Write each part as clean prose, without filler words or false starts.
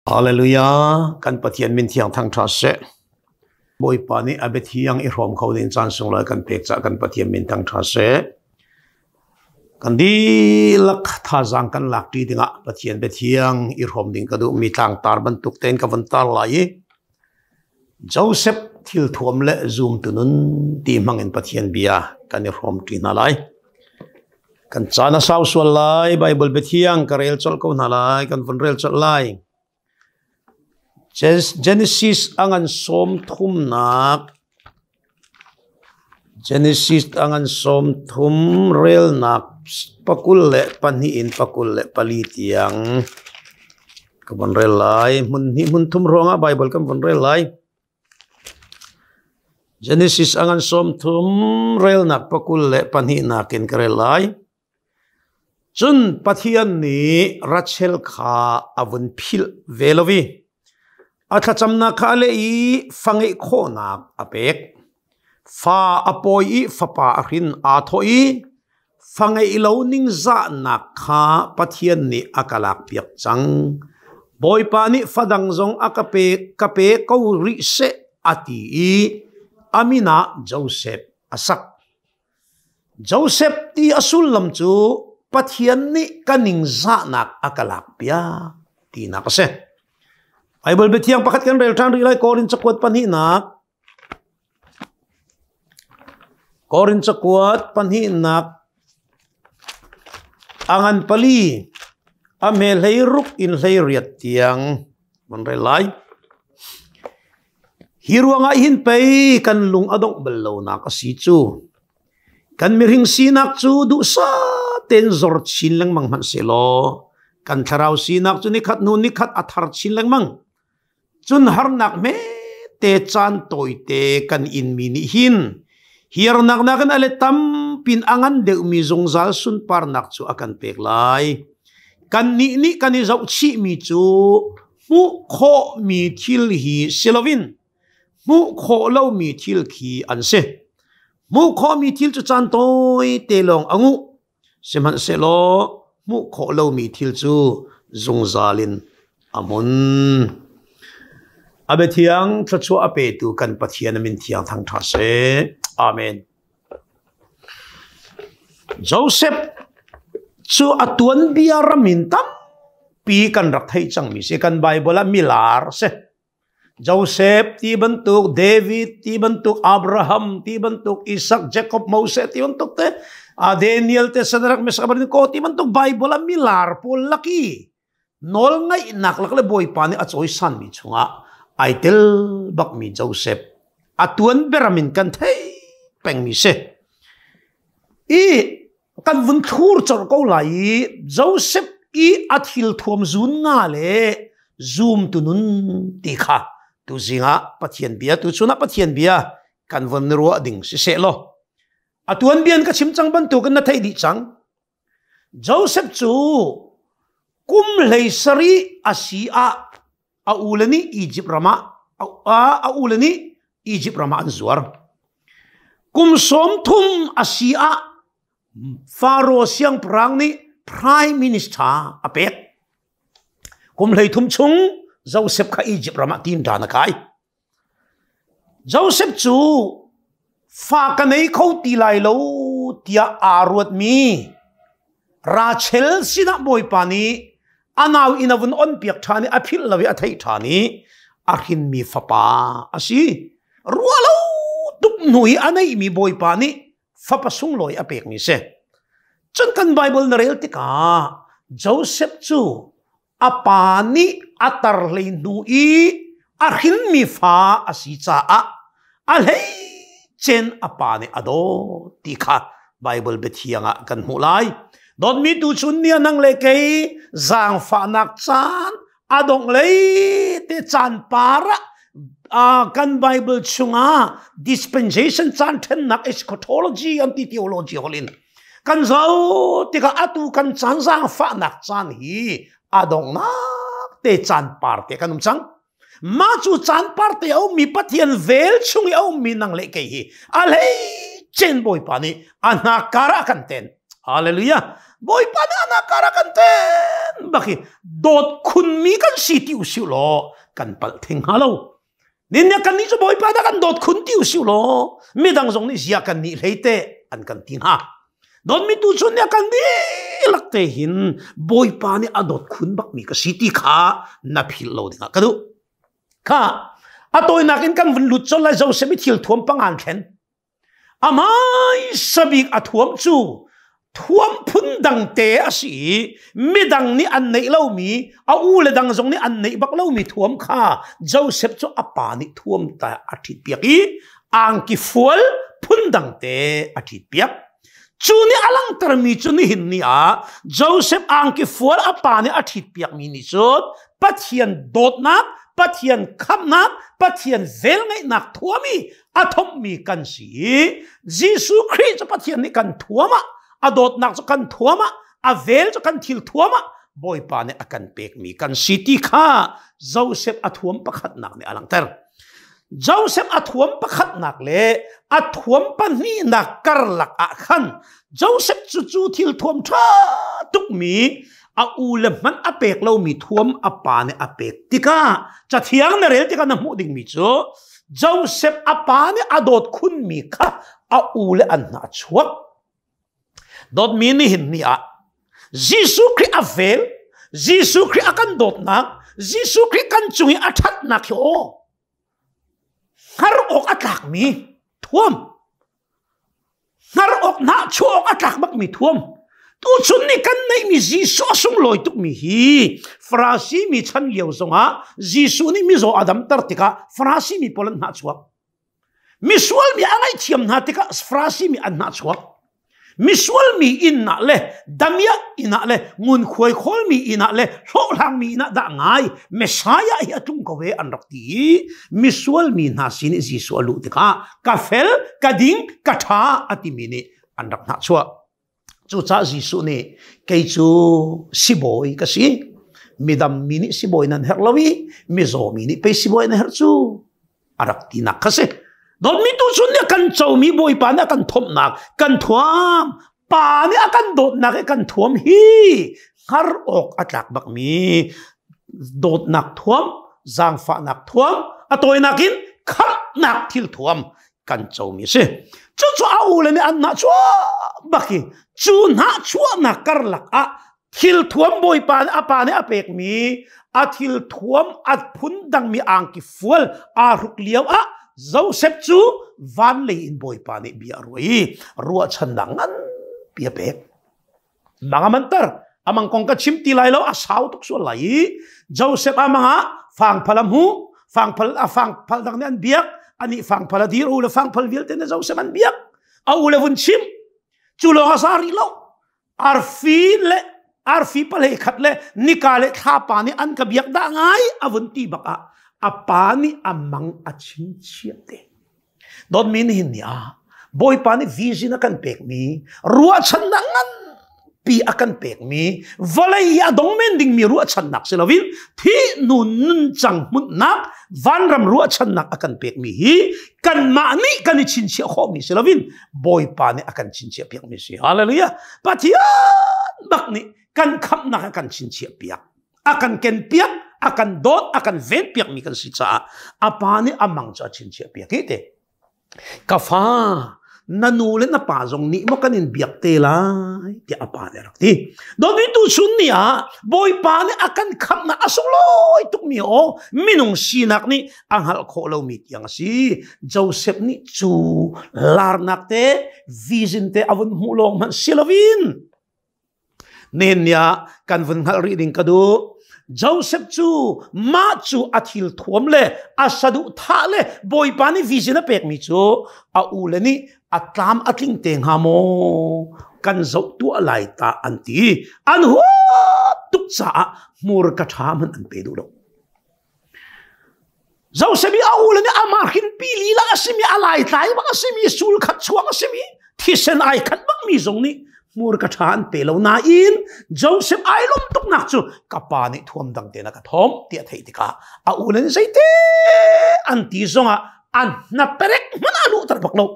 Hallelujah! Kan Pathian min thiang thangṭha seh. Bawipa nih a biathiang i hrawm kho ding caan sunglawi kan pek caah kan Pathian min thangṭha seh. Kan dihlak thazaang kan lak ṭi dingah Pathian biathiang i hrawm ding ka duhmi tlangtar bantuk tein ka von tar lai i Joseph thilthuam le zumtu nun ti hmangin Pathian bia kan i hrawm ṭi hna lai. Kan caan a sau sual lai, Baibal biathiang ka rel colh ko hna lai, kan vun rel colh lai. Genesis a ngan sawm thumnak Genesis a ngan sawm thum relnak pakul le pahnih in pakul le pali tiang ka von rel lai. Hmun hnih hmun thum ruangah Baibal kan von rel lai. Genesis a ngan sawm thum relnak pakul le pahnihnak in ka rel lai. Cun Pathian nih Rachel kha a vun philh ve lo i a thlacamnak kha a leh i fa ngeih khawhnak a pek. Fa a pawi i fapa a hrin aa thawh i fa ngeih lo ningzahnak kha Pathian nih a ka lakpiak cang. Bawipa nih fa dang zong a ka pe ka pe ko rih seh a ti i a min ah Joseph a sak. Joseph ti a sullam cu Pathian nih ka ningzahnak a ka lakpiak tinak a si. Bible biathiang pakhat kan rel ṭhan rih lai Korin cakuat pahnihnak Korin cakuat pahnihnak a ngan pali a hme hlei ruk in hlei riat tiang van rel lai. Hi ruangah hin pei kan lung a dongh bal lonak a si cu. Kan mihring sinak cu duhsah tein zor chin lengmang hmanh sehlaw kan thlarau sinak cu nikhat hnu nikhat a thar chin lengmang. Cun harnak hmete caan tawite kan inmi nih hin hiarnak nakin a let tampin a ngan deuhmi zungzal sunparnak cu a kan pek lai. Kannih nih kan i zohchihmi cu hmuh khawhmi thil hi si loin hmuh khawh lomi thil khi an si. Hmuh khawhmi thil cu caan tawite lawng a nguh. Sihmanhsehlaw hmuh khawh lomi thil cu zungzal in a hmun. A biathiang thluachuah a petu kan Pathian a min thiang thangṭha seh. Amen. Joseph cu a tuanbia ram in tampi kan rak theih cangmi si. Kan Bible ah milar si. Joseph ti bantuk, David ti bantuk, Abraham ti bantuk, Isaac, Jacob, Moses ti bantuk te, Daniel te, Shadrach, Meshach, Abednego ti bantuk Bible ah milar pawl laki nawl ngaihnak lak le Bawipa nih a cawisan mi chungah ai tel bakmi Joseph a tuan beramin kan thei pengmi si. I kan vun thlur cawrh ko lai i Joseph i a thil thuam zun nga le zum tu nun ti kha tu zingah Pathian bia tu chunah Pathian bia kan von ruah ding si seh law a tuan bian ka chim cang bantukin na theih dih cang Joseph cu kum hlei sarih a si ah a ule nih Egypt ram ah a ule nih Egypt ram ah an zuar. Kum sawm thum a si ah Faro siangpahrang nih prime minister a pek. Kum hlei thum chung Joseph kha Egypt ram ah tin dan a kai. Joseph cu fa ka nei kho ti lai lo tiah aa ruatmi Rachel sinah Bawipa nih a nau inn a vun onpiak ṭhan i a philh lo i a theih ṭhan i a hrinmi fapa a si. Ruah lo tuk hnu i a neihmi Bawipa nih fapa sunglawi a pekmi si. Cun kan Bible na rel tikah Joseph cu a pa nih a tar hlei hnu i a hrinmi fa a si caah a hlei cen a pa nih a dawt ti kha Bible biathiang ah kan hmuh lai. Dawtmi tu chun ni nang le kei zaangfahnak caan a dongh lei te caan par ah kan Bible chungah dispensation caan thennak eschatology an ti theology holin Kan zoh tikah atu kan caan zaangfahnak caan hi a donghnak te caan par te kan um cang. Mah cu caan par te a ummi Pathian vel chung i a ummi nang le kei hi a hlei cen Bawipa nih a hna kar ah kan ten. Hallelujah. Bawipa nih ana kara kan ten baki dawt khun mi kan si ti usiu law kan palh thing hnga lo. Nin ne kan nih cu Bawipa dah kan dawt khun ti usiu law midang zong nih zia kan nih hlei te an kan ti hnga. Dawt mi tu chun nih kan dihlak te hin Bawipa nih a dawt khun bak mi ka si ti kha na philh lo dingah ka duh. Kha a tawinak in kan vun lut col lai Joseph i thil thuam pangan thlen. Amai sabik a thuam cu thuam phun dang te a si i midang nih an neih lomi a u le dang zong nih an neih bak lomi thuam kha Joseph cu a pa nih thuam ta a ṭhit piak i angki fual phun dang te a ṭhit piak. Cu nih a langhtermi cu nihin ni ah Joseph angki fual a pa nih a ṭhit piakmi nih cun Pathian dawtnak, Pathian khamhnak, Pathian velngeihnak thuam i a thomhmi kan si i Jesuh Khrih cu Pathian nih kan thuam ah a dawtnak cu kan thuam ah a vel cu kan thil thuam ah Bawipa nih a kan pekmi kan si ti kha Joseph a thuam pakhatnak nih a langhter. Joseph a thuam pakhatnak le a thuam pahnihnak karlak ah khan Joseph cu cu thil thuam ṭha tukmi a u le hmanh a pek lomi thuam a pa nih a pek tikah cathiang na rel tikah na hmuh dingmi cu Joseph a pa nih a dawt khunmi kha a u le an hna chuak. Dawtmi nihin ni ah Jesuh Khrih a vel, Jesuh Khrih a kan dawtnak, Jesuh Khrih kan cung i a ṭhatnak hi aw hngar awk a tlakmi thuam hngar awk hna chuah awk a tlak bakmi thuam tuchun ni kan neihmi Jesuh a sunglawi tukmi hi Farasi mi chan lio zongah Jesuh nih mizaw a damter tikah Farasi mi pawl an hnah chuak misual mi a ngaihthiam hna tikah Farasi mi an hnah chuak misual mi inn ah le damiah inn ah le ngunkhuai khawlmi inn ah le hlawhhlangmi inn ah dah ngai Messiah hi a tlung ko ve an rak ti i misual mi hna sin i Jesuh a luh tikah ka fel ka ding ka ṭha a timi nih an rak hnahchuah cucaah Jesuh nih kei cu sibawi ka si midam mi nih sibawi nan herh lo i mizaw mi nih pei sibawi nan herh cu a rak tinak kha si dawtmi tu chun nih kan comi bawipa nih a kan thomhnak kan thuam pa nih a kan dawtnak i kan thuam hi hngar awk a tlak bakmi dawtnak thuam zaangfahnak thuam a tawinak in khamhnak thil thuam kan comi si cucu a u le nih an nah chuah bak i cu hnah chuahnak karlak ah thil thuam bawipa nih a pa nih a pekmi a thil thuam a phun dangmi angki fual aa hruk lio ah Joseph cu van lei in bawipa nih bia a ruah i ruahchannak nganpi a pek. Mang a manter amang kong ka chim ti lai lo a sau tuk sual lai i Joseph amang ah fangphal a hmu fangphal a fangphal dang nih an biak ani fangphal a dir u le fangphal vialte nih Joseph an biak a u le vun chim cu lawng a sa rih lo arfi le arfi palei khat le nika le thlapa nih an ka biak dah ngai a vun ti bak ah a pa nih a mang a chingchiah te dawtmi nihin ni ah bawipa nih vision a kan pekmi ruahchannak nganpi a kan pekmi vawlei i a dong men dingmi ruahchannak si loin thi nu nuncang hmunhnak vanram ruahchannak a kan pekmi hi kanmah nih kan i chinchiah khawhmi si loin Bawipa nih a kan chinchiah piakmi si. Hallelujah. Pathian bak nih kan khamhnak a kan chinchiah piak. A kan ken piak, a kan dawt, a kan ven piakmi kan si caah a pa nih a mang cu a chinchiah piak hi te. Ka fa, na nu le na pa zong nih maw kan in biak te lai tiah a pa nih a rak ti. Dawtmi tu chun ni ah Bawipa nih a kan khamhnak a sunglawi tukmi aw minung sinak nih a hngalh khawh lomi tiang a si. Joseph nih cu larnak te vision te a vun hmuh lawng hmanh si loin nen ni ah kan vun hngalh rih ding ka duh. Joseph cu mah cu a thil thuam le a saduh thah le Bawipa nih vision a pekmi cu a u le nih a tlam a tling te hnga maw kan zoh tuah lai ta an ti an huat tuk caah hmurka ṭha hmanh an pe duh lo. Joseph i a ule nih amah hrinpi lila a simi a laitlai bak a simi sul khat chuak a simi thisen ai khat bakmi zong nih hmurka ṭha an pe lo nain Joseph ai lawm tuknak cu ka pa nih thuam dang te na ka thawm ti a theih tikah a ule nih zeite an ti zongah an hna perek hmanh a luhter bak lo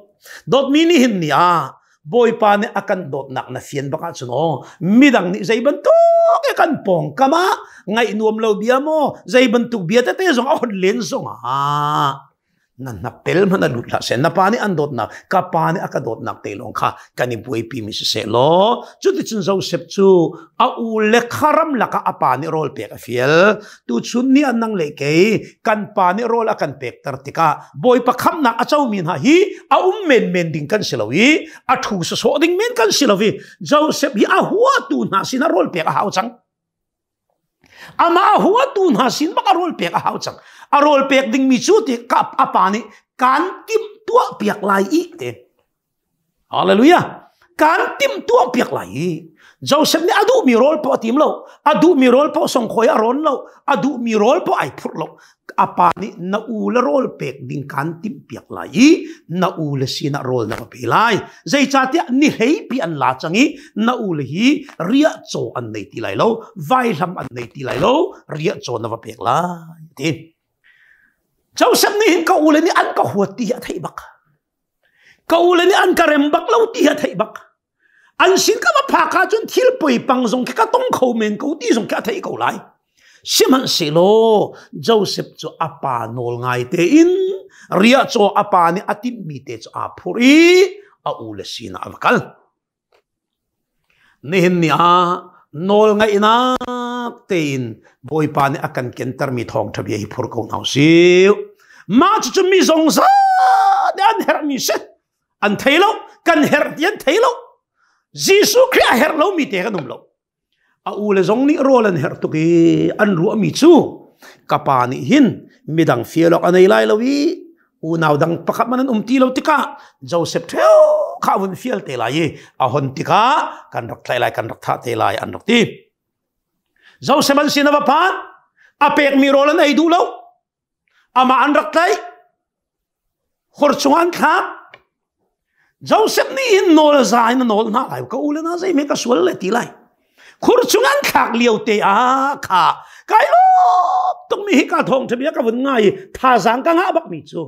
dawtmi nih hin ni ah. Bawipa nih a kan dawtnak na fian bak ahcun aw midang nih zei bantuk e kan pawngkam ah ngaih nuam lo bia maw zei bantuk bia tete zong a hon len zong ah na hnapel hmanh a lut hlah seh na pa nih an dawtnak ka pa nih a ka dawtnak te lawng kha kan i buaipi mi siseh law cuticun Joseph cu a u le kharam lakah a pa nih rawl pek a fial tuchun ni an nang le kei kan pa nih rawl a kan pekter tikah Bawipa khamnak a comi hna hi a um menmen ding kan si lo i a thu sawsawh ding men kan si lo i Joseph hi a huatu hna sinah rawl pek a hau cang Amah a huatu hna sin bak a rawl pek a hau cang. A rawl pek dingmi cu ti ka a pa nih kan timh tuah piak lai i te. Hallelujah. Kan timh tuah piak lai i. Joseph nih a duhmi rawl poh a tim lo. A duhmi rawl poh songkhoi a rawn lo. A duhmi rawl poh ai phurh lo. A pa nih na u le rawl pek ding kan timh piak lai i na u le sinah rawl na va pe lai. Zeicahtiah ni hleipi an la cang i na u le hi riah caw an nei ti lai lo, vaihlam an nei ti lai lo, riah caw na va pek lai ti. Joseph nih hin ka u le nih an ka huat ti hi a theih bak. Ka u le nih an ka rem bak lo ti hi a theih bak. An sin ka va phak ahcun thil poipang zong khi ka tong kho men ko ti zong khi a theih ko lai. Sihmanhsehlaw Joseph cu a pa nawl ngai tein riahcaw a pa nih a timhmi te cu aa phurh i a u le sinah a va kal. Nihin ni ah nawl ngaihnak tein Bawipa nih a kan kentermi thawngṭha bia hi phur ko hna usih. Mah cucu mi zongzat nih an herhmi si. An thei lo, kan herh ti an thei lo. Jesuh Khrih a herh lomi te kan um lo. A u le zong nih rawl an herh tuk i an ruahmi cu ka pa nih hin midang fial awk a nei lai lo i unau dang pakhat man an um ti lo tikah Joseph ṭheo kha vun fial te lai i a hon tikah kan rak tlaih lai kan rak thah te lai an rak ti. Joseph an sin a va phan a pekmi rawl an ei duh lo amah an rak tlaih khor chung an thlak Joseph nih hin nawl za in a nawl hna lai ka u le na zei me ka sual le ti lai khur chung an thlak lio te ah kha kai lawm tuk mi hi ka thong thabia ka vun ngai thazang ka ngah bak mi cu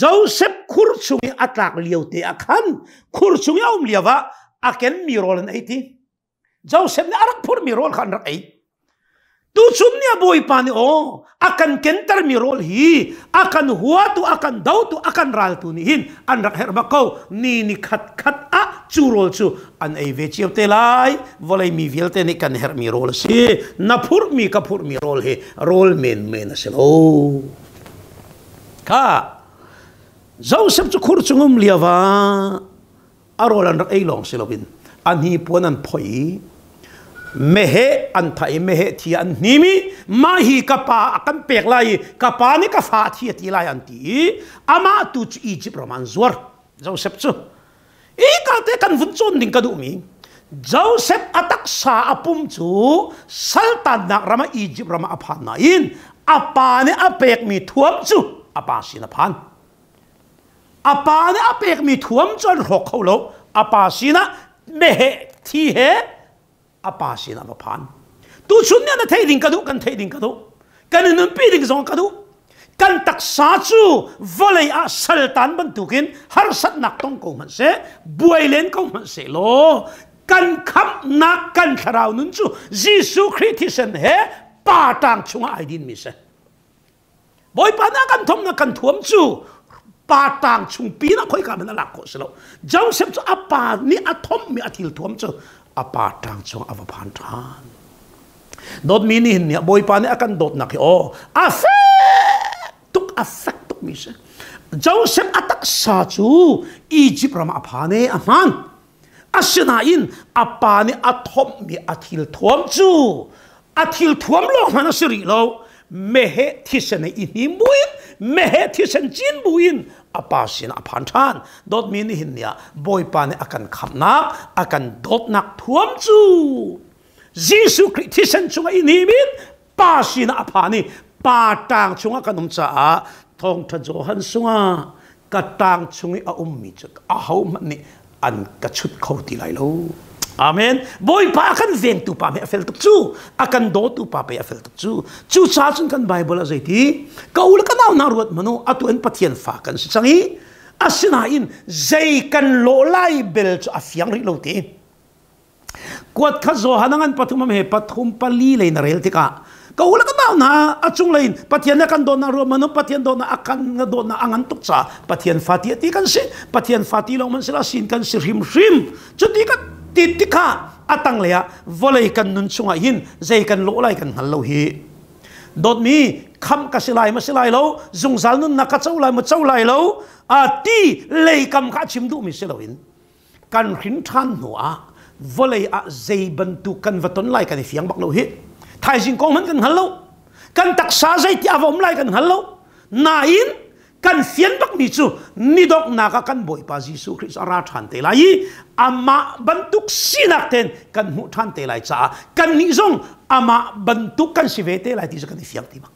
Joseph khur chung i a tlak lio te ah khan khur chung i a um lio ah a ken mi rawl an ei ti Joseph nih a rak phurmi rawl kha an rak ei. Tuchun ni a Bawipa nih aw a kan kentermi rawl hi a kan huatu a kan dotu a kan raltu nih hin an rak herh bak ko ni ni khat khat ah cu rawl cu an ei ve cio te lai vawlei mi vialte nih kan herhmi rawl a si na phurhmi ka phurhmi rawl hi rawl menmen a si lo kha Joseph cu khur chung um lio ah a rawl an rak ei lawng si loin a hnipuan an phoih i meheh an thah i meheh thi an hnim i mah hi ka pa a kan pek lai i ka pa nih ka fa thi a ti lai an ti i amah tu cu Egypt ram an zuar Joseph cu i ka te kan vun cawn ding ka duhmi Joseph a taksa a pum cu saltannak ram ah Egypt ram ah a phan nain a pa nih a pekmi thuam cu a pa sin a phan A pa nih a pekmi thuam cu an hrawk kho lo. A pa sinah meheh thi he a pa sinah va phan. Tuchun nih na theih ding ka duh, kan theih ding ka duh. Kan i nunpi ding zong ka duh. Kan taksa cu vawlei ah saltan bantukin harsatnak tong ko hmanh seh, buai len ko hmanh seh law, kan khamhnak kan thlarau nun cu Jesuh Khrih thisen he pa tang chungah ai dinmi si. Bawipa nih a kan thomnak kan thuam cu pa tang chung pin ah khoika hmanh a lak khawh si lo. Joseph cu a pa nih a thommi a thil thuam cu a pa tang chung a va phan ṭhan. Dawtmi nih hin nih Bawipa nih a kan dawtnak hi aw a fek tuk a fek tuk mi si. Joseph a taksa cu Egypt ram ah a phan i a hmaan. Asinain a pa nih a thomhmi a thil thuam cu a thil thuam lawng hmanh a si rih lo. Meheh thisen i hnim buin meheh thisen cin buin a pa sinah a phan ṭhan. Dawtmi nihin ni ah Bawipa nih a kan khamhnak, a kan dawtnak thuam cu Jesuh Khrih thisen chungah i hnim in pa sinah a phan i pa ṭang chungah kan um caah thawngṭha Johan sungah ka ṭang chung i a ummi cu ahohmanh nih an ka chut kho ti lai lo. Amen. Bawipa a kan vengtu pa he a fel tuk cu. A kan dawtu pa pe a fel tuk cu. Cu ca cun kan Bible a zeiti? Ka u le ka nau hna ruat manu atu in Pathian fa kan si cang i Asinain zei kan lawh lai bel cu a fiang rih lo ti. Kuat kha Johan a ngan pathum am he pathum pali lei na rel tikah ka u le ka nau hna a cunglei in Pathian na kan dawtnak ruah manu Pathian dawtnak a kan na dawtnak a ngan tuk caah Pathian fa ti ti kan si. Pathian fa ti lawng man sila sin kan si hrimhrim. Cuti ka ti tikah a tanglei ah vawlei kan nun chungah hin zei kan lawh lai kan hngal lo hi. Dawtmi kham ka si lai ma si lai lo, zungzal nunnak ka co lai ma co lai lo, a ti lei kam kha a chim duhmi si loin kan hrin ṭhan hnu ah vawlei ah zei bantuk kan va ton lai kan i fiang bak lo hi. Thaizing kong hmanh kan hngal lo. Kan taksa zei ti a va um lai kan hngal lo. Nain kan fian bakmi cu ni donghnak ah kan Bawipa Jesuh Khrih cu a ra ṭhan te lai i amah bantuk sinak tein kan hmuh ṭhan te lai caah kannih zong amah bantuk kan si ve te lai ti cu kan i fiang ti bak.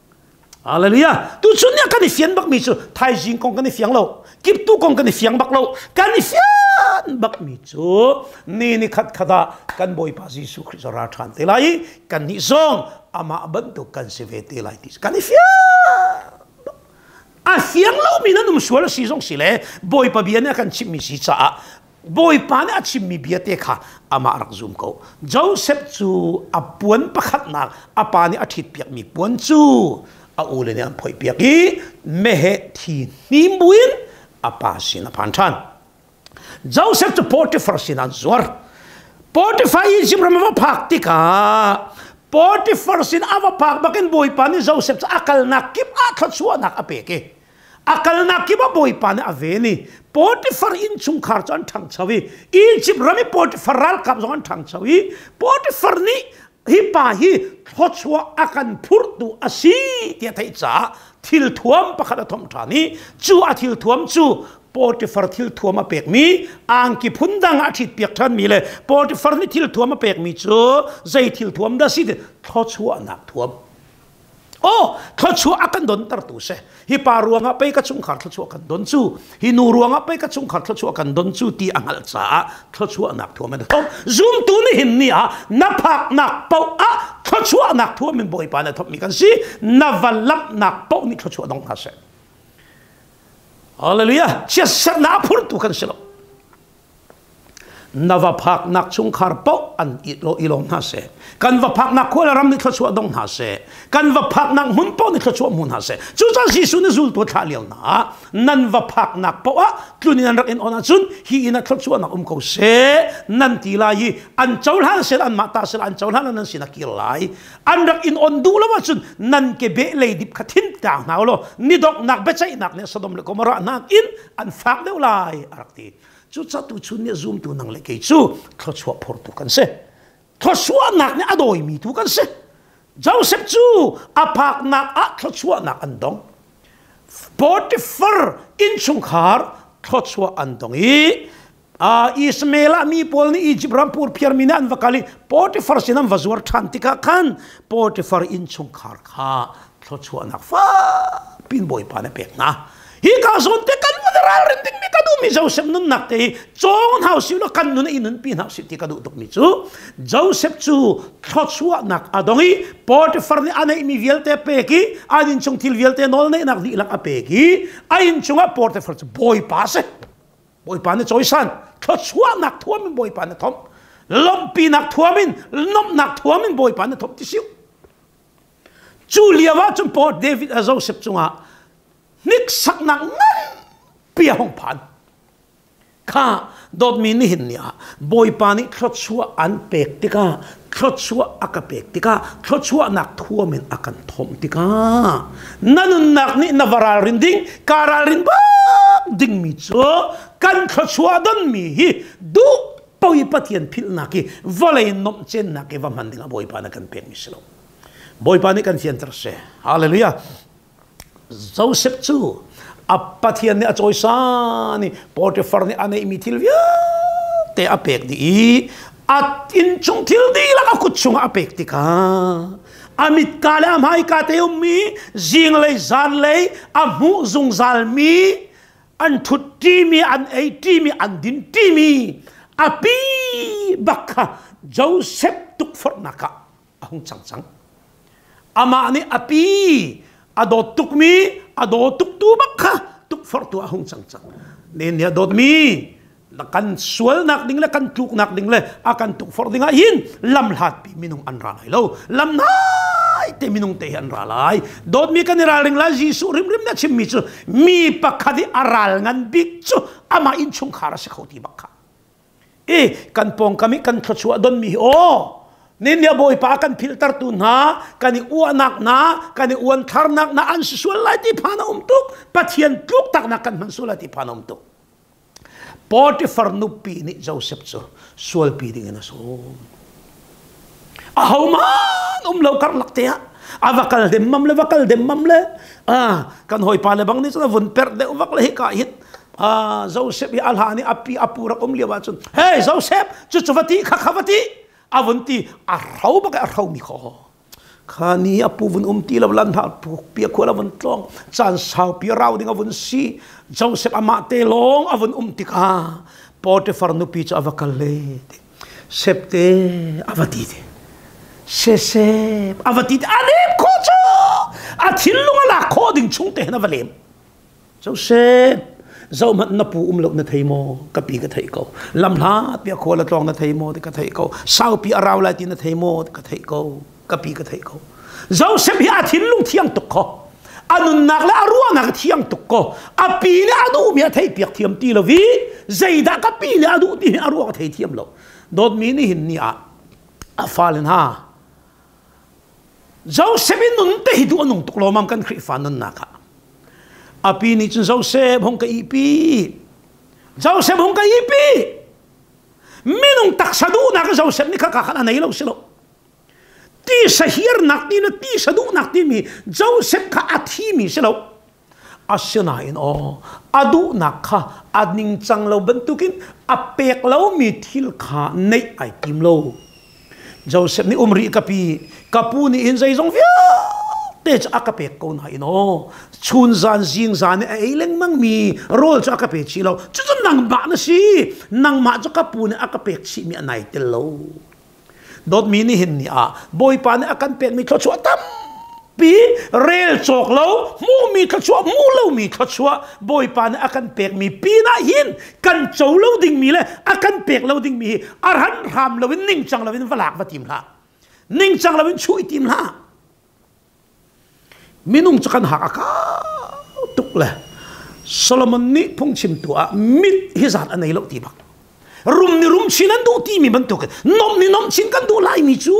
Hallelujah. Tuchun ni ah kan i fian bakmi cu thaizing kong kan i fiang lo. Kiptu kong kan i fiang bak lo. Kan i fian bakmi cu ni ni khat khat ah kan Bawipa Jesuh Khrih cu ra ṭhan te lai i kannih zong amah bantuk kan si ve te lai ti kan i fiang. A fiang lomi nan um sual a si zong si le Bawipa bia nih a kan chimhmi si caah Bawipa nih a chimmi bia te kha amah rak zum ko. Joseph cu a puan pakhatnak a pa nih a ṭhitpiakmi puan cu a ule nih an phoihpiak i meheh thi hnim buin a pa sin a phan ṭhan. Joseph cu Potiphar sin an zuar. Potiphar Egypt ram a va phak tikah Potiphar sin a va phak bakin Bawipa nih Joseph cu a kalnak kip ah thluachuahnak a pek i a kalnak kip ah Bawipa nih a ven i Potifar innchungkhar cu an ṭhangcho i Egypt ram i Potifar ralkap zong an ṭhangcho i Potifar nih hi pa hi thluachuah a kan phurhtu a si tiah theih caah thilthuam pakhat a thomh ṭhan i cu a thilthuam cu Potifar thilthuam a pekmi angki phundang a ṭhitpiak ṭhanmi le Potifar nih thilthuam a pekmi cu zei thilthuam dah si ti thluachuahnak thuam. Oh, thluachuah a kan dontertu si. Hi pa ruangah pei ka chungkhar thluachuah kan don cu, hi nu ruangah pei ka chungkhar thluachuah kan don cu ti a hngalh caah thluachuahnak thuam in a thawm. Zumtu nihin ni ah na phaknak paoh ah thluachuahnak thuam in Bawipa na thawmmi kan si. Na va lamhnak paoh nih thluachuah dong hna seh. Hallelujah. Chiatserhnak a phurtu kan si lo. Na va phaknak chungkhar paoh an i lawm hna seh. Kan va phaknak khua le ram nih thluachuah dong hna seh. Kan va phaknak hmun paoh nih thluachuah hmu hna seh. Cucaah Jesuh nih zultu a thlah lio hna ah nan va phaknak paoh ah tlun in an rak in on ahcun hi inn ah thluachuahnak um ko seh nan ti lai i an cohlan seh anmah ta seh an cohlan nan sin a kir lai. An rak in on duh lo ahcun nan ke beh leidip kha thin tang hna law ni donghnak biaceihnak nih Sodom le Gomorrah nakin an fak deuh lai a rak ti. Cucaah tuchun nih zumtu nang le kei cu thluachuah phortu kan si. Thluachuahnak nih a dawimi tu kan si. Joseph cu a phaknak ah thluachuahnak an dong. Potiphar innchungkhar thluachuah an dong i Ismael ah mi pawl nih Egypt ram purphiar mi nih an va kal i Potiphar sin an va zuar ṭhan tikah khan Potiphar innchungkhar kha thluachuahnak fakpi in Bawipa nih a pek hna. Hi ka zawn te kan van ralrin dingmi ka duhmi Joseph nunnak te hi cawng hna usih law kan nun i nunpi hna usih ti ka duh tukmi cu Joseph cu thluachuahnak a dong i Potiphar nih a neihmi vialte pek i an innchung thil vialte nawl neihnak dihlak a pek i a innchung ah Potiphar cu bawipa a si. Bawipa nih cawisan thluachuahnak thuam in Bawipa nih thomh lawmhpinak thuam in nomhnak thuam in Bawipa nih thomh ti siu. Cu lio ah cun Paul David a Joseph cungah hniksaknak nganpi a hung phan. Kha dawtmi nihin ni ah Bawipa nih thluachuah an pek tikah thluachuah a ka pek tikah thluachuahnak thuam in a kan thomh tikah na nunnak nih na va ralrin ding ka ralrin bak dingmi cu kan thluachuah donmi hi duh poi Pathian philhnak hi vawlei nomh cennak i va hman dingah Bawipa na kan pekmi si lo. Bawipa nih kan fianter seh. Hallelujah. Joseph cu a Pathian nih a cawisan i Potiphar nih a neihmi thil vialte a pek dih i a innchung thil dihlak a kut chungah a pek tikah a mitka le a hmaika te ummi zinglei zanlei a hmuh zungzalmi an ṭhut ṭimi an ei ṭimi an din ṭimi a pi bak kha Joseph tukforhnak ah a hung cang cang. Amah nih a pi a dawt tukmi a daw tuktu bak kha tukforhtu a hung cang cang. Ne nih dawtmi kan sualnak ding le kan tluknak ding le a kan tukforh ding ah hin lam hlatpi minung an ra lai lo. Lam nai te minung te hi an ra lai. Dawtmi kan i ralring lai Jesuh rimrim na chimmi cu mi pakhat i a ral ngan bik cu amah innchungkhar a si kho ti bak kha. I kan pawngkam i kan thluachuah donmi hi aw Ninia Bawipa kan philhtertu hna, kan i uahnak hna, kan i uantharnak hna an si sual lai ti phan a um tuk. Pathian tluk taknak kan hman sual lai ti phan a um tuk. Potifar nupi nih Joseph cu sualpi ding in a sawm. Ahohmanh um lo karlak te ah a va kal demmam le va kal demmam le ah kan hawipa le bang nih cun a vun perh deuh vak le hika hin ah Joseph hi a hlan i a pi a pu rak um lio ahcun hey Joseph cu cu va ti kha kha va ti a vun ti a hro bak a hro mi kho Kha ni a pu vun um ti lo lan hna pia khual a vun tlawng caan saupi rau ding a vun si Joseph amah te lawng a vun um tikah Potifar nupi cu a va kal le Septe a va ti te Sesep a va ti te a lem kho cu a thinlung a lak khawh ding chung te hin a va lem Joseph zohmanh na pu um lo na thei maw ka pi ka theih ko lamhlat pi a khual a tlawng na thei maw ti ka theih ko saupi a rau lai ti na thei maw ti ka theih ko ka pi ka theih ko Joseph hi a thinlung thiang tuk ko a nunnak le a ruahnak a thiang tuk ko a pi le a duhmi a thei piak thiam ti lo i zeidah ka pi le a duh ti hi a ruah a thei thiam lo dawtmi ni hin ni ah a fale hna Joseph i nun te hi duh a nung tuk lawmam kan Khrihfa nunnak ah. Api nih cun Joseph hung ka ihpi. Joseph hung ka ihpi. Minung taksa duhnak Joseph nih kha kha khan a nei lo si lo. Tisa hiarnak ti le tisa duhnak timi Joseph kha a thimi si lo. Asinain aw a duhnak kha a ningcang lo bantukin a pek lomi thil kha neih ai tim lo. Joseph nih um rih ka pi, ka pu nih hin zeizong vialte cu a ka pek ko nain aw chun zan zing zan i a ei lengmang mi rawl cu a ka pe chih lo. Cucu nangmah na si. Nangmah cu ka pu nih a ka pek chihmi a nai tel lo. Dawtmi nihin ni ah Bawipa nih a kan pekmi thluachuah tampi rel cawk lo hmuhmi thluachuah hmuh lomi thluachuah Bawipa nih a kan pekmi pinah hin kan co lo dingmi le a kan pek lo dingmi hi a ran hram loin ningcang loin va lak va tim hlah ningcang loin chuh i tim hlah Minung cu kan hak a kau tuk le Solomon nih phungchimtu ah mit hi zat a nei lo ti bak. Rum ni rum chin an duh timi bantuk in nom ni nom chin kan duh laimi cu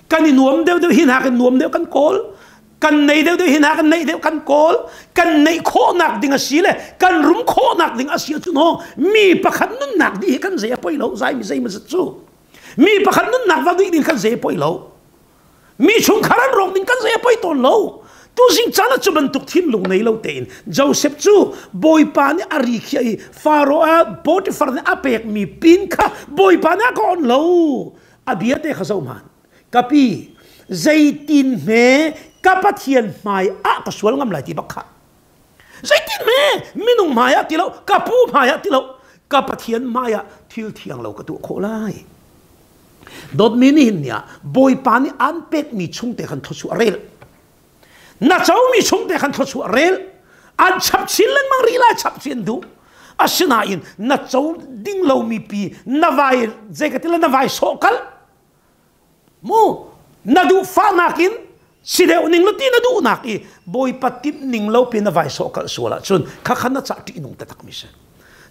kan i nuam deuh deuh hi hna kan nuam deuh kan kawl kan nei deuh deuh hi hna kan neih deuh kan kawl kan neih khawhnak ding a si le kan rum khawhnak ding a si ahcun ho mi pakhat nunnak dih hi kan zei a poi lo zai mi zei ma zat cu mi pakhat nunnak va dih ding kan zei a poi lo Mi chungkhar an rawk ding kan zei a poi tawn lo. Tuzing caan ah cu bantuk thinlung nei lo tein Joseph cu Bawipa nih a ri khiah i Faro ah Potifar nih a pekmi pin kha Bawipa nih a ka on lo. A bia te kha zoh hmanh. Ka pi, zeitin hme ka Pathian hmai ah ka sual ngam lai ti bak kha. Zeitin hme minung hmai ah ti lo, ka pu hmai ah ti lo, ka Pathian hmai ah thil thiang lo ka tuah khawh lai. Dawtmi nihin ni ah Bawipa nih aan pekmi chungte khan thluachuah rel. Na comi chungte khan thluachuah rel. An chap chin lengmang rih lai chap chin duh. Asinain na co ding lomi pi na vai zeikatila na vai sawh kal. Mu na duh fahnak in si deuh ning lo ti na duhnak i Bawipa timh ning lo pi na vai sawh kal sual ahcun kha khan na cah ṭih nung taktak mi si.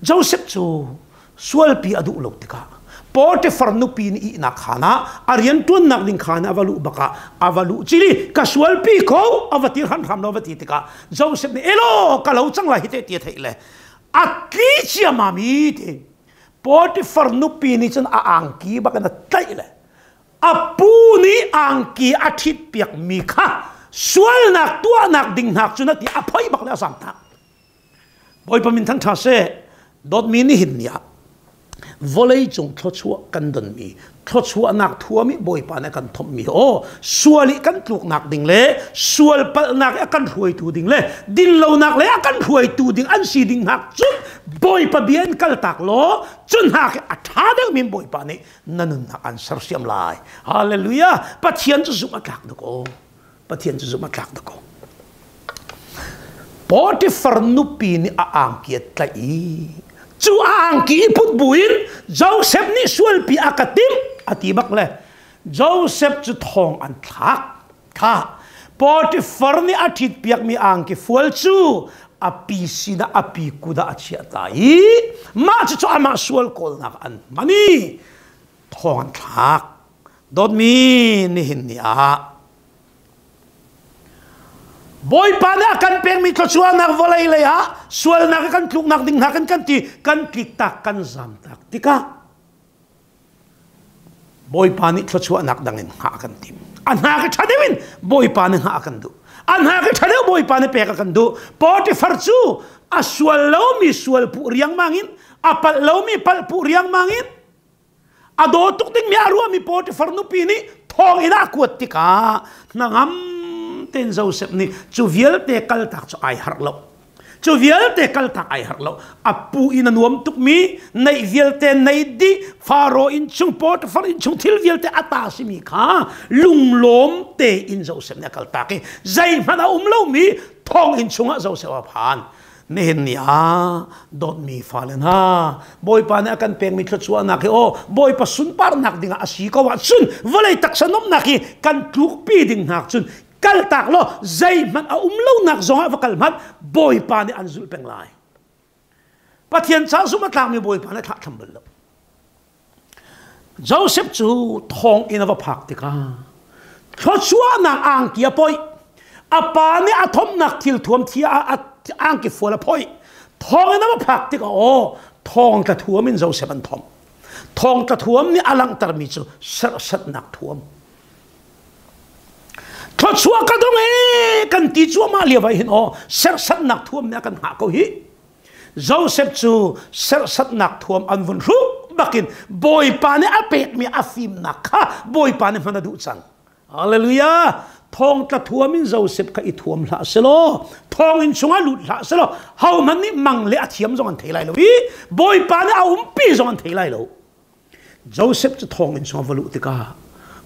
Joseph cu sualpi a duh lo tikah Potifar nupi nih ihnak khaan ah a rianṭuannak ding khaan ah a va luh bak ah a va luh cili ka sualpi ko a va ti hramhram lo va ti tikah Joseph nih elaw ka lo cang lai hi te ti a theih le a tli ciamam i ti Potifar nupi nih cun a angki bak in a tlaih le a pu nih angki a ṭhit piakmi kha sualnak tuahnak ding hnak cun a ti a phoih bak le a zaamtak Bawipa min thangṭha seh. Dawtmi nihin ni ah vawlei cung thluachuah kan donmi thluachuahnak thuam i Bawipa nih a kan thomhmi aw sual i kan tluknak ding le sual palhnak i a kan hruaitu ding le dinlonak le a kan hruaitu ding an si ding hnak cun Bawipa bia in kaltak law cun hnak i a ṭha deuhmi Bawipa nih na nunnak an sersiam lai. Hallelujah! Pathian cu zumh a tlak tuk aw. Pathian cu zumh a tlak tuk ko. Potifar nupi nih a angki a tlaih i cu a angki i put buin Joseph nih sualpi a ka timh a ti bak le Joseph cu thong an thlak. Kha Potifar nih a ṭhitpiakmi angki fual cu a pi sinah a pi kut ah a chiah ta i mah cucu amah sual kawlnak an hman i thong an thlak. Dawtmi nihin ni ah Bawipa nih a kan pekmi thluachuahnak vawlei lei ah sualnak i kan tluknak ding hna kan kan ti kan tliktak kan zamtak tikah Bawipa nih thluachuahnak dang in hngah a kan tim. A hna ka ṭha deuh in Bawipa nih hngah a kan duh. A hna ka ṭha deuh Bawipa nih pek a kan duh. Potifar cu a sual lomi sual puh riangmang in a palh lomi palh puh riangmang in a daw tuk dingmi a ruahmi Potifar nupi nih thawng in a kuat tikah hnangam tein Joseph nih cu vialte kaltak cu ai harh lo. Cu vialte kaltak ai harh lo. A pu in a nuam tukmi, neih vialte nei dih, Faro inn chung, Potifar inn chung thil vialte a ta simi kha lunglawm tein Joseph nih a kaltak i zeihmanh a um lomi thonginn chungah Joseph a phan. Nihin ni ah dawtmi fale hna, Bawipa nih a kan pekmi thluachuahnak hi aw Bawipa sunparnak dingah a si ko ahcun vawlei taksa nuamhnak hi kan tlukpi ding hna cun kaltak law zeihmanh a um lonak zongah va kal hmanh Bawipa nih an zulh peng lai. Pathian ca zumh a tlakmi Bawipa nih thlah thlam bal lo. Joseph cu thong in a va phak tikah thluachuahnak angki a poih. A pa nih a thomnak thil thuam thia a angki fual a phoih. Thong in a va phak tikah aw thong tla thuam in Joseph an thomh. Thong tla thuam nih a langhtermi cu serhsatnak thuam. Thluachuah ka dong ee kan ti cuahmah lio ah hin aw serhsatnak thuam nih a kan hngah ko hi. Joseph cu serhsatnak thuam an vun hruk bakin Bawipa nih a pekmi a fimnak kha Bawipa nih hman a duh cang. Hallelujah! Thongtla thuam in Joseph kha i thuam hlah selaw thonginn chungah lut hlah selaw hohmanh nih mang le a thiam zong an thei lai lo i Bawipa nih a umpi zong an thei lai lo. Joseph cu thonginn chung a va luh tikah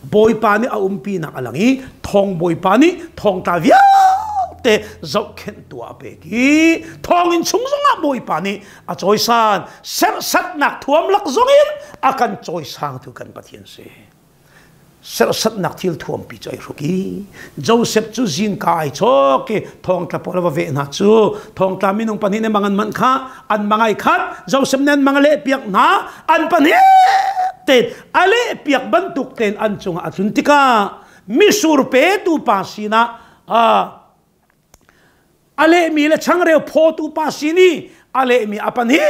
Bawipa nih a umpinak a lang i thong Bawipa nih thongtla vialte zohkhenhtu ah a pek i thonginn chung zongah Bawipa nih a cawisan serhsatnak thuam lak zongin a kan cawisangtu kan Pathian si. Serhsatnak thil thuampi cu ai hruk i Joseph cu zingka ai chawk i thongtla pawl a va veh hna cu thongtla minung pahnih nih mang an manh kha an mang ai khat Joseph nih an mang a lehpiak hna an pahnih tein a lehpiak bantuk tein an cungah a tlun tikah misur petu pa sinah a lehmi le changreu phawtu pa sin i a lehmi a pan hi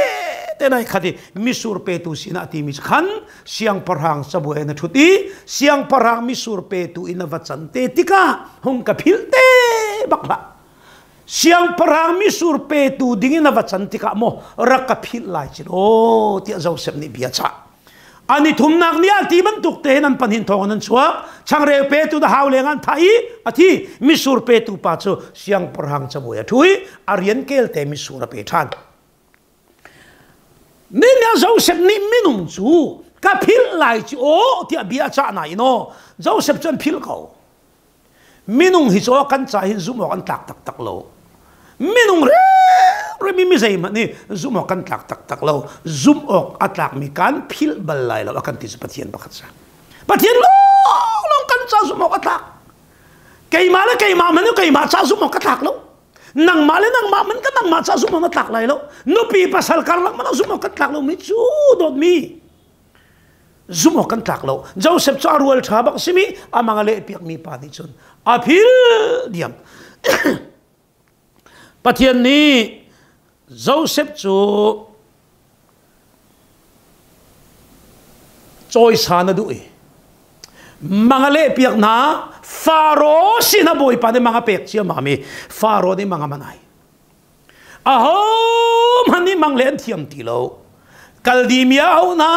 te nai khat i misur petu sinah timi khan siangpahrang cabuai na ṭhut i siangpahrang misur petu in a va can te tikah hung ka philh te bak hlah siangpahrang misur petu ding in a va can tikah maw rak ka philh lai cin aw tiah Joseph nih bia chah An i thumnak ni ah ti bantuk tein an panhin thawng an chuak. Changreu petu na hau leng an thah i a thi. Misur petu pa cu siangpahrang cabuai a ṭhu i a rian kel te misur a pe ṭhan. Nihin Joseph nih minung cu ka philh lai ci aw tiah bia a cah nain aw Joseph cu an philh ko. Minung hi cu kan ca hin zumh awk an tlak taktak lo. Minung rem mi zeihmanh nih zumh awk kan tlak taktak lo. Zumh awk a tlakmi kan philh bal lai lo a kan ti cu Pathian pakhat sa. Pathian lawnglawng kan ca zumh awk a tlak. Keimah le keimah man keimah ca zumh awk ka tlak lo. Nangmah le nangmah man ka nangmah ca zumh awk na tlak lai lo. Nupi pasal karlak man zumh awk kan tlak lo mi cu dawtmi Zumh awk kan tlak lo. Joseph cu a rual ṭha bak simi amang a lehpiakmi pa nih cun a phil diam. Pathian nih Joseph cu cawisan a duh i mang a lehpiak hna Faro sin a bawipa nih mang a pek ciammam i Faro nih mang a man ai. Ahohmanh nih mang le an thiam ti lo. Kaldimi a auh hna,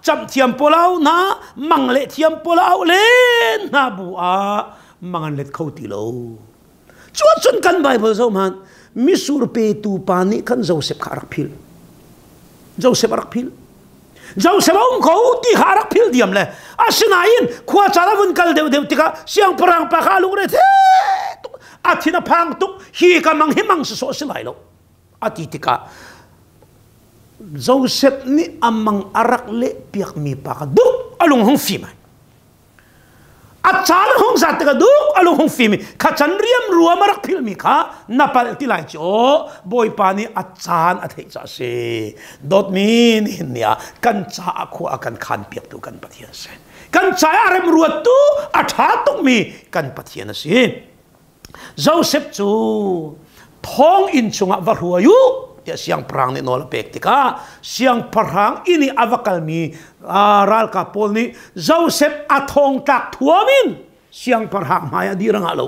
camh thiam pawl a auh hna, mang le thiam pawl a auh len hna bu ah mang an let kho ti lo. Cuacun kan Bible zoh hmanh, misur petu pa nih khan Joseph kha a rak philh. Joseph a rak philh. Joseph a um ko ti kha a rak philh diam le asinain khua caan a vun kal deuhdeuh tikah siangpahrang pa kha a lungre the tuk. A thin a phang tuk. Hi ka mang hi mang si sawh si lai lo. A ti tikah Joseph nih a mang a rak leh piakmi pa kha duk a lung hung fim ai. A caan a hung zat tikah duk a lung hung fim i kha can riam ruam a rak philhmi kha na palh ti lai cu aw Bawipa nih a caan a theih caah a si. Dawtmi nihin ni ah kan caah khua a kan khan piaktu kan Pathian a si. Kan caah a remruattu a ṭha tukmi kan Pathian a si. Joseph cu thonginn chungah va hruai u tiah siangpahrang nih nawl a pek tikah siangpahrang inn i a va kalmi ralkap pawl nih Joseph a thongtlak thuam in siangpahrang hmai ah dir a ngah lo.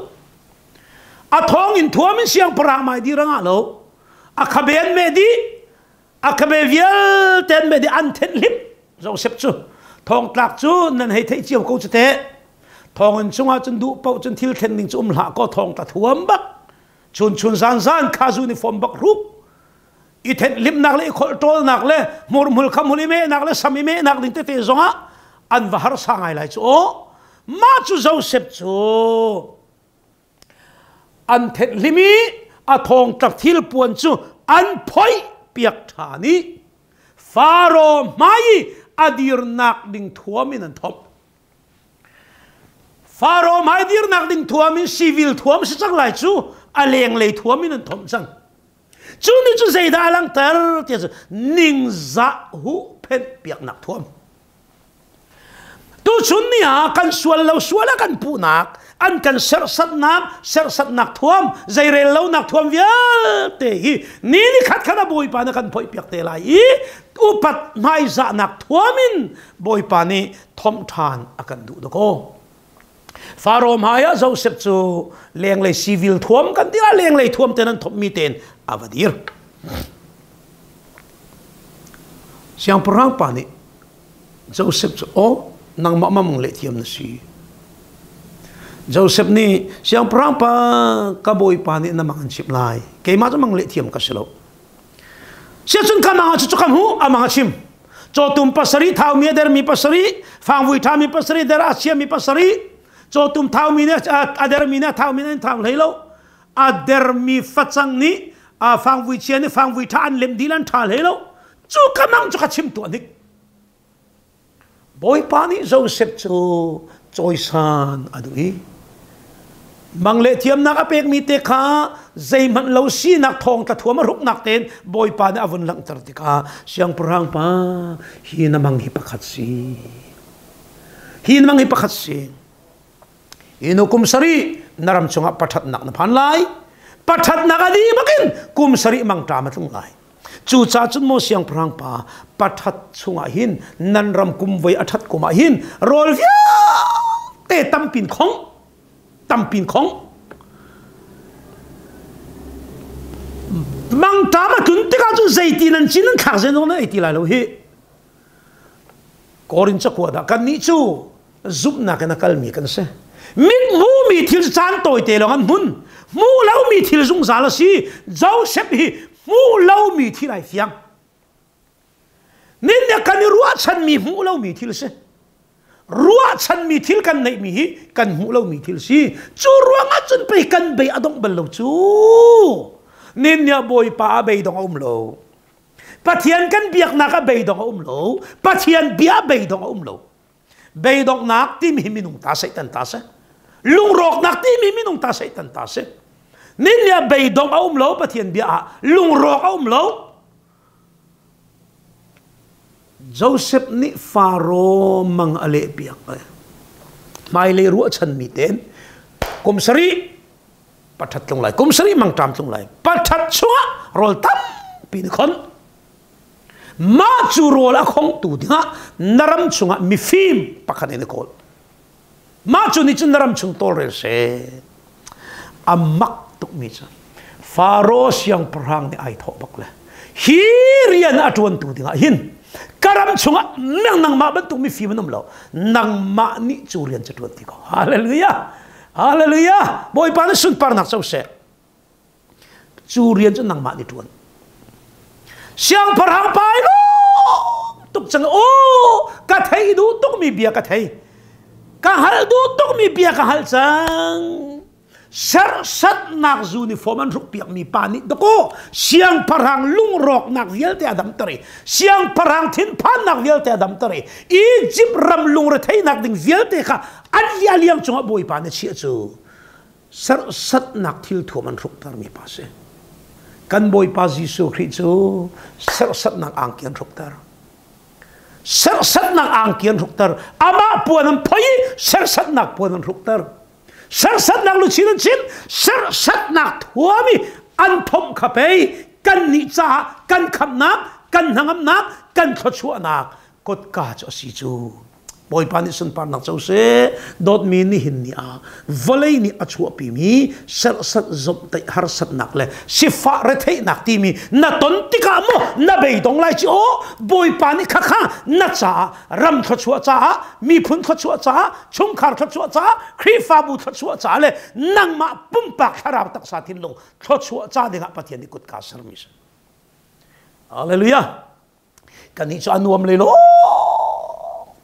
A thonginn thuam in siangpahrang hmai dir a ngah lo. A khabe an meh dih, a khabe vialte an meh dih, an thenh hlip Joseph cu. Thongtlak cu nan hei theih cio ko cu teh. Thonginn chungah cun duh paoh cun thil thlen ding cu um hlah kaw thong ta thuam bak. Chun chun zan zan khazu ni fom bak ruk. I thenh limnak le i kholh ṭawlnak le hmurhmul khamhul i mehnak le sam i mehnak ding tete zongah an va harsa ngai lai cu aw. Mah cu Joseph cu an thenh hlim i a thawngtlak thil puan cu an phoih piak ṭhan i Faro hmai i a dirnak ding thuam in an thomh. Faro hmai dirnak ding thuam in civil thuam si cang lai cu a lenglei thuam in an thomh cang. Cu nih cu zeidah a langhter tiah cu ningzah huhphenh piaknak thuam. Tuchun ni ah kan sual lo sual a kan puhnak, an kan serhsatnak, serhsatnak thuam, zeirel lonak thuam vialte hi ni ni khat khat a Bawipa na kan phoih piak te lai i upat hmaizahnak thuam in Bawipa nih thomh ṭhan a kan duh dakaw. Faro hmai ah Joseph cu lenglei civil thuam kan ti ah lenglei thuam ten an thomhmi tein a va dir. Siangpahrang pa nih Joseph cu aw nangmah mamang le thiam na si. Joseph nih siangpahrang pa ka bawipa nih na mang an chimh lai. Keimah cu mang le thiam ka si lo. Siacun ka mang ah cu ka hmuh a mang a chim. Cawtum pasarih thaumi a dermi pasarih, fangvui ṭhami pasarih der a siami pasarih, cawtum thaumi nih a dermi nih a thaumi nih an thau hlei lo. A dermi facang nih fangvui chia nih fangvui ṭha an lem dih an ṭha hlei lo. Cu ka mang cu ka chim tuah hnik. Bawipa nih Joseph cu cawisan a duh i mang le thiamnak a pekmi te kha zeihmanh lo sinak thawng tlathuam a hruknak tein Bawipa nih a vun langhter tikah siangpahrang pa hi na mang hi pakhat si hi na mang hi pakhat si hi nu kum sarih na ram chungah pathatnak na phan lai pathatnak a dih bakin kum sarih mangṭam a tlung lai Cucaah cun maw siangpahrang pa pathat chungah hin nan ram kum voi a ṭhat kum ah hin rawl vialte tampin khong tampin khong mangṭam a tlun tikah cun zeiti nan cin nan thlak zen zong nan ei ti lai lo hi Korin cakuat ah kannih cu zumhnak in a kalmi kan si. Mit hmuhmi thil caan tawite lawng an hmun. Hmuh lomi thil zungzal a si. Joseph hi hmuh lomi thil ai fiang. Nin nih kan i ruahchanmi hmuh lomi thil si. Ruahchanmi thil kan neihmi hi kan hmuh lomi thil si. Cu ruangah cun pei kan bei a dongh bal lo cu. Nin nih Bawipa a beidong a um lo. Pathian kan biaknak ah beidong a um lo. Pathian bia beidong a um lo. Beidonghnak timi hi minung ta Satan ta si. Lungrawknak timi minung ta Satan ta si. Nin nih beidong a um lo Pathian bia ah lungrawk a um lo. Joseph nih Faro mang a leh piak. Hmailei ruahchanmi ten kum sarih pathat tlung lai kum sarih mangṭam tlung lai pathat chungah rawl tampi na khon mah cu rawl a khongtu dingah na ram chungah mifim pakhat in na kawl mah cu nih cun na ram chung tawlrel seh a mak tukmi cu Faro siangpahrang nih ai thawh bak le hi rian a ṭuantu dingah hin ka ram chungah nang nangmah bantuk mifim an um lo nangmah nih cu rian cu ṭuan ti ko hallelujah Hallelujah! Bawipa nih sunparnak co seh. Cu rian cu nangmah nih ṭuan. Siangpahrang pa i tuk cang o ka thei duh tukmi bia ka thei. Ka hal duh tukmi bia ka hal cang. Serhsatnak uniform an hrukpiakmi pa nih dakaw siangpahrang lungrawknak vialte a damter i siangpahrang thinphannak vialte a damter i Egypt ram lungretheihnak ding vialte kha an liang cungah Bawipa nih chiah cu serhsatnak thilthuam an hruktermi pa si. Kan Bawipa Jesuh Khrih cu serhsatnak angki an hrukter. Serhsatnak angki an hrukter. Amah puan an phoi i serhsatnak puan an hrukter. Serhsatnak luchin an chin, serhsatnak thuam i an thomh kha pei kan nih caah kan khamhnak, kan hnangamnak, kan thluachuahnak kotka cu a si cu. Bawipa nih sunparnak co seh. Dawtmi nihin ni ah vawlei nih a chuahpimi serhsat zomhtaih harsatnak le sifah retheihnak timi na ton tikah maw na beidong lai ci aw Bawipa nih khakha na caah ram thluachuah caah miphun thluachuah caah chungkhar thluachuah caah Khrihfabu thluachuah caah le nangmah pumpak thlarau taksa thinlung thluachuah ca dingah Pathian nih kutka sermi si. Hallelujah. Kannih cu a nuam lei lawng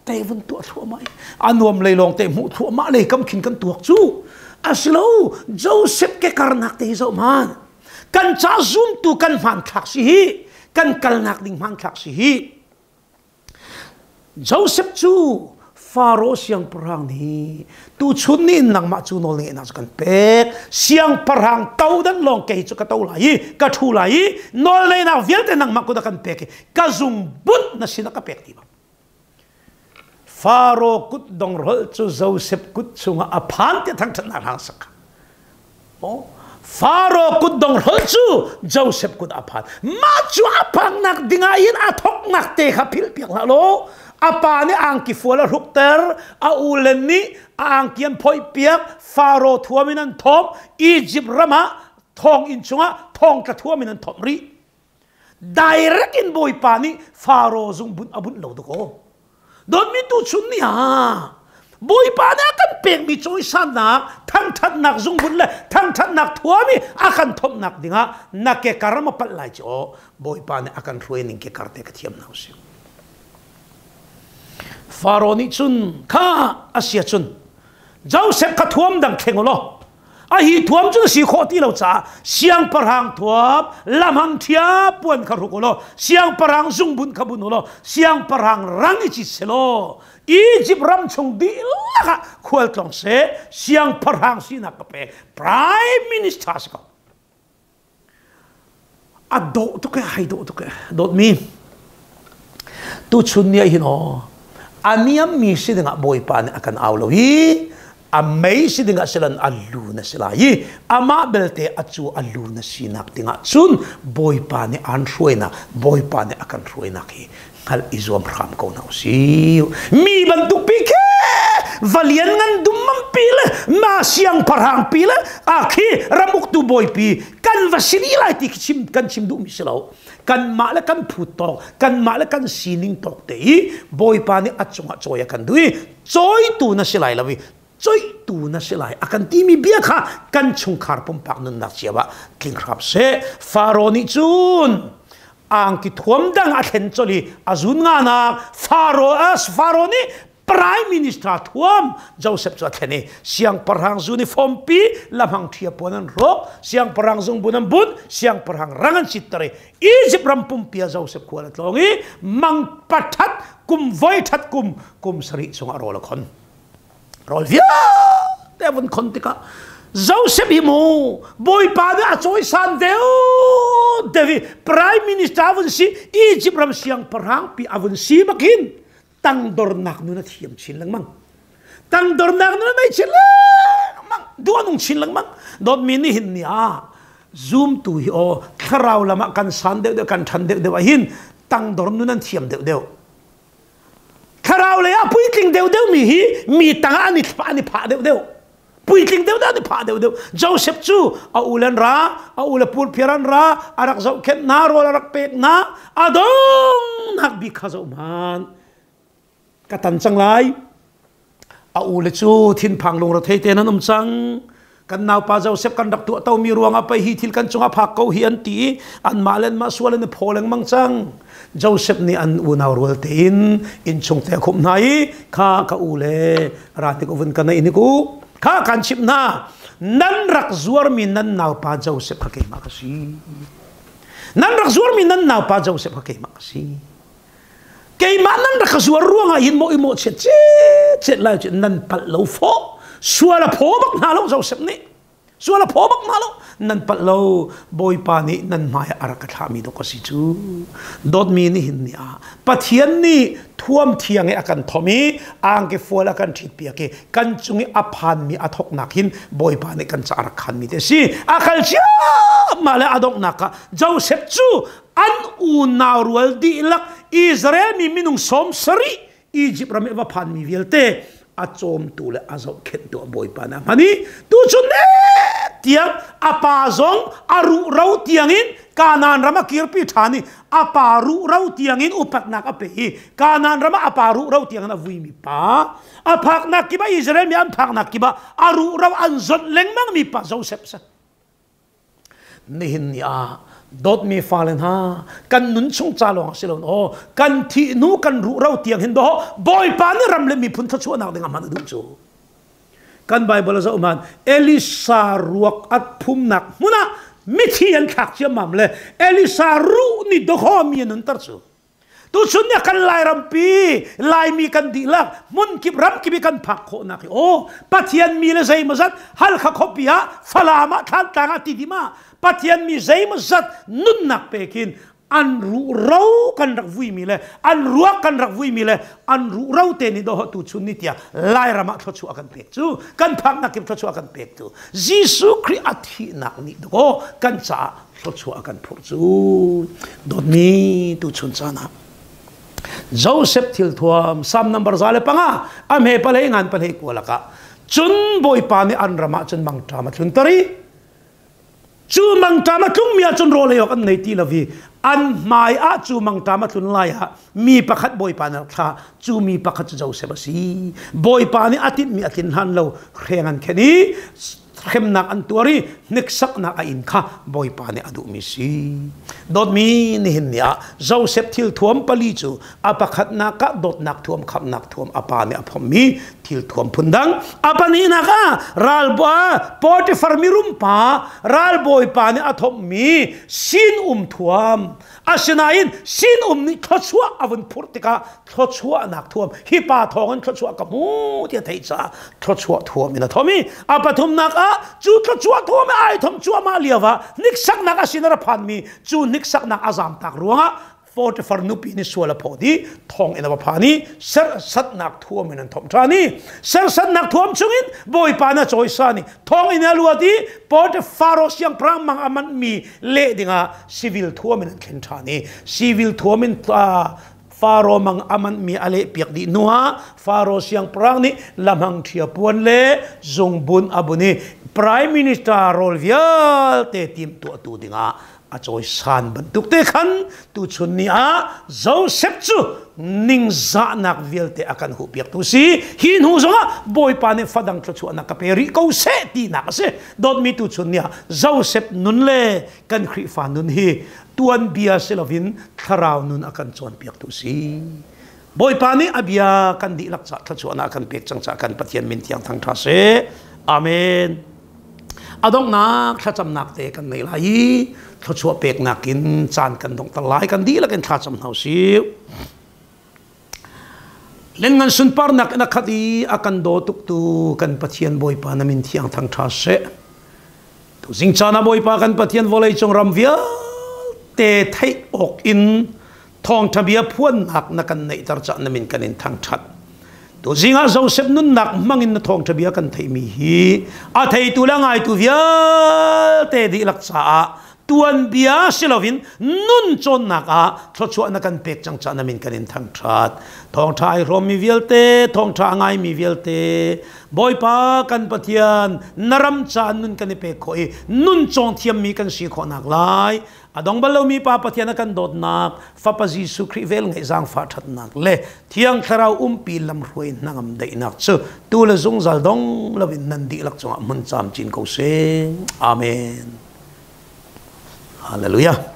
te vun tuah thluahmah i a nuam lei lawng te hmuh thluahmah lei kam khin kan tuak cu. Asilo Joseph ke karnak te hi zoh hman. Kan ca zumtu kan hmanthlak si hi, kan kalnak ding hmanthlak si hi. Joseph cu Faro siangpahrang nih tuchun ni in nangmah cu nawl ngeihnak cu kan pek. Siangpahrang todan lawng kei cu ka to lai i ka ṭhu lai i nawl ngeihnak vialte nangmah kut ah kan pek i ka zungbut na sinah ka pek ti bang. Faro kut dongrolh cu Joseph kut chungah a phan tiah thangṭhatnak hlang sak. Faro kut donghrolh cu Joseph kut a phan. Mah cu a phaknak dingah hin a thoknak te kha philh piak hlah law a pa nih angki fual a hrukter, a ulen nih a angki an phoih piak, Faro thuam in an thawm, Egypt ram ah thonginn chungah thongtla thuam in an thawmh rih. Direct in Bawipa nih Faro zung bunh a bunh lo dakaw. Dawtmi tuchun ni ah Bawipa nih a kan pekmi cawisannak, thangṭhatnak zungbun le thangṭhatnak thuam i a kan thomhnak dingah na ke kar ma palh lai cu aw Bawipa nih a kan hruai ning ke kar te ka thiam hna usih. Faro nih cun kha a sia cun Joseph kha thuam dang thleng u law a hi thuam cu si khawh ti lo caah siangpahrang thuam lamhang ṭhia puan kha hruk u law siangpahrang zungbun kha bun u law siangpahrang rang i cit selaw Egypt ram chung dihlak ah khualtlawng seh siangpahrang sinak ka pek prime minister si ko A dawh tuk e, hai dawh tuk e. Dawtmi, tuchun ni ah hin aw, a niammi si dingah Bawipa nih a kan au lo i a mei si dingah silan a lu na si lai i amah belte a cu a lu na sinak dingah cun Bawipa nih aan hruainak, Bawipa nih a kan hruainak hi hngalh i zuam hram ko hna usih. Mi bantuk pi khi valian ngan dummam pi le ma siangpahrang pi le a khi ramuktu bawipi kan va si dih lai ti khi chim kan chim duhmi si lo. Kanmah le kan phu tawk, kanmah le kan sining tawk te i Bawipa nih a cungah cawi a kan duh i cawitu na si lai lo i coihtu na si lai a kan timi bia kha kan chungkhar pumpak nunnak cio ah tling hram seh. Faro nih cun angki thuam dang a thlen colh i a zun nganak Faro as Faro nih Prime Minister thuam Joseph cu a thlen i siangpahrang uniform pi lamhang ṭhia puan an rawk siangpahrang zungbun an bunh siangpahrang rang an sitter i Egypt ram pumpi ah Joseph khual a tlawng i mang pathat kum voi that kum kum sarih chungah rawl a khon rawl vialte a vun khon tikah Joseph hi mu Bawipa nih a cawisan deuh deuh i Prime Minister a vun si Egypt ram siangpahrang pi a vun si bakin tangdornak nun a thiam chin lengmang tangdornak nun a nei chin lengmang duh a nung chin lengmang dawtmi nih hin ni ah zumtu hi aw thlarau lam ah kan san deuh deuh kan ṭhan deuh deuh ah hin tangdor nun an thiam deuh deuh Thlarau lei ah puitling deuhdeuh mi hi mi tangah an i an i phah deuhdeuh. Puitling deuhdeuh an i phah deuhdeuh. Joseph cu a u le an ra, a u le purphiar an ra, a rak zohkhenh hna, rawl a rak pek hna, a donghnak bik kha zoh hmanh. Ka tan cang lai. A u le cu thinphang lungrethei tein an um cang. Kan naupa Joseph kan rak tuah tomi ruangah pei hi thil kan cungah phak ko hi an ti i anmah le anmah sual in i phaw lengmang cang. Joseph nih an unau rual tein innchung te a khumh hna i kha ka u le ra tik u vun ka nei hnik u. Kha kan chimh hna. Nan rak zuarmi nan naupa Joseph kha keimah ka si. Nan rak zuarmi nan naupa Joseph kha keimah ka si. Keimah nan rak ka zuar ruangah hin maw i mawh chiat chet lai cu nan palh lo fawh. Sual a phaw bak hna lo Joseph nih. Sual a phaw bak hna lo. Nan palh lo. Bawipa nih nan hmai ah a rak ka thlahmi dawk a si cu. Dawtmi nihin ni ah Pathian nih thuam thiang i a kan thom i angki fual a kan ṭhit piak i kan cung i a phanmi a thawknak hin Bawipa nih kan ca a rak khanmi te a si. A kal ciammah le a donghnak ah Joseph cu an unau rual dihlak Israel mi minung 70 Egypt ram i a va phanmi vialte a cawmtu le a zohkhenhtu a Bawipa nih a hman i tuchun ne tiang a pa zong a ruh ro tiangin Kanaan ram a kirpi ṭhan i a pa ruh ro tiangin upatnak a pe i Kanaan ram ah a pa ruh ro tiangin a vuimi pa a phaknak kip ah Israel mi an phaknak kip ah a ruh ro an zonh lengmangmi pa Joseph si. Nihin ni ah dawtmi fale hna kan nun chung ca lawng si lo aw kan thih hnu kan ruh ro tiang hin daw Bawipa nih ram le miphun thluachuahnak ding ah hman a duh cu. Kan Bible a zoh man Elisa ruak at phumnak hmun ah mithi an thlak ciammam le Elisa ruh ni dawkhaw mi an nunter cu. Tuchun ni kan Lairampi Laimi kan dihlak hmunkip ramkip i kan phak khawhnak hi aw Pathian mi le zeimawzat Halkha khuapi ah Falam ah Thlantlang ah Tidim ah Pathian mi zeimawzat nunnak pekin an ruh ro kan rak vuimi le an ruak kan rak vuimi le an ruh ro te nih dawh tu chun ni tiah Lairam ah thluachuah kan pek cu kan phaknak kip thluachuah kan pek cu Jesuh Khrih a thihnak nih dawh kan caah thluachuah a kan phurh cu dawtmi tuchun caan ah Joseph thilthuam Psalm number 105 a hme palei ngan palei kua lakah cun Bawipa nih an ram ah cun mangṭam a tlunter i cu mangṭam a tlungmi ah cun rawl ei awk an nei ti lo i an hmai ah cu mangṭam a tlun lai ah mi pakhat Bawipa nih a thlah cu mi pakhat cu Joseph a si Bawipa nih a tinhmi a tlin hlan lo hreng an khen i hremnak an tuar i hniksaknak a in kha Bawipa nih a duhmi si. Dawtmi nihin ni ah Joseph thil thuam pali cu a pakhatnak ah dawtnak thuam khamnak thuam a pa nih a phommi thil thuam phundang a pahnihnak ah ralbawi Potifar mirum pa ralbawi pa nih a thommi sin um thuam Asinain sinum nih thluachuah a vun phurh tikah thluachuahnak thuam hi pa thawng in thluachuah ka hmu ti a theih caah thluachuah thuam in a thom i a pathumnak ah cu thluachuah thuam i ai thom cuahmah lio ah hniksaknak a sin a ra phanmi cu hniksaknak a zamtak ruangah Potifar nupi nih sual a phawt i thong in a va phan i serhsatnak thuam in an thomh ṭhan i serhsatnak thuam chungin Bawipa na cawisan i thong in a luat i Potifar siangpahrang mang a manhmi leh dingah civil thuam in an thlen ṭhan i civil thuam in Faro mang a manhmi a lehpiak dih hnuah Faro siangpahrang nih lamhang ṭhia puan le zungbun a bun i Prime Minister rol vialte timhtuahtu dingah a cawisan bantuk te khan tuchun ni ah Joseph cu ningzahnak vialte a kan huhpiaktu si hi hnu zongah Bawipa nih fadang thluachuahnak ka pe rih ko seh tinak a si dawtmi tuchun ni ah Joseph nun le kan Khrihfa nun hi tuanbia si loin thlarau nun a kan cawnpiaktu si Bawipa nih a bia kan dihlak ca thluachuahnak a kan pek cang caah kan Pathian min thiang thangṭha seh amen A donghnak thlacamnak te kan nei lai i thluachuah peknak in caan kan donghter lai kan dihlak in thlacam hna usih. Lengngan sunparnak in a khat i a kan daw tuktu kan Pathian Bawipa na min thiang thangṭha seh. Tuzing caan ah Bawipa kan Pathian vawlei cung ram vialte theih awk in thawngṭha bia phuannak na kan neihter cah na min kan in thangṭhat. Tuzing ah Joseph nunnak hmangin na thawngṭha bia kan theihmi hi a theitu le ngaitu vialte dihlak caah tuanbia si loin nun cawnnak ah thluachuah na kan pek cang cah na min kan in thangṭhat. Thawngṭha ai hrawmmi vialte, thawngṭha a ngaimi vialte, Bawipa kan Pathian na ram caah nun kan i pek khawh i nun cawng thiammi kan si khawhnak lai A dong bal lomi Pa Pathian a kan dawtnak, Fapa Jesuh Khrih vel ngeih zaangfah ṭhatnak le Thiang Thlarau umpi lamhruai hnangam daihnak cu tu le zungzal dong loin nan dihlak cungah hmun camcin ko seh. Amen. Hallelujah.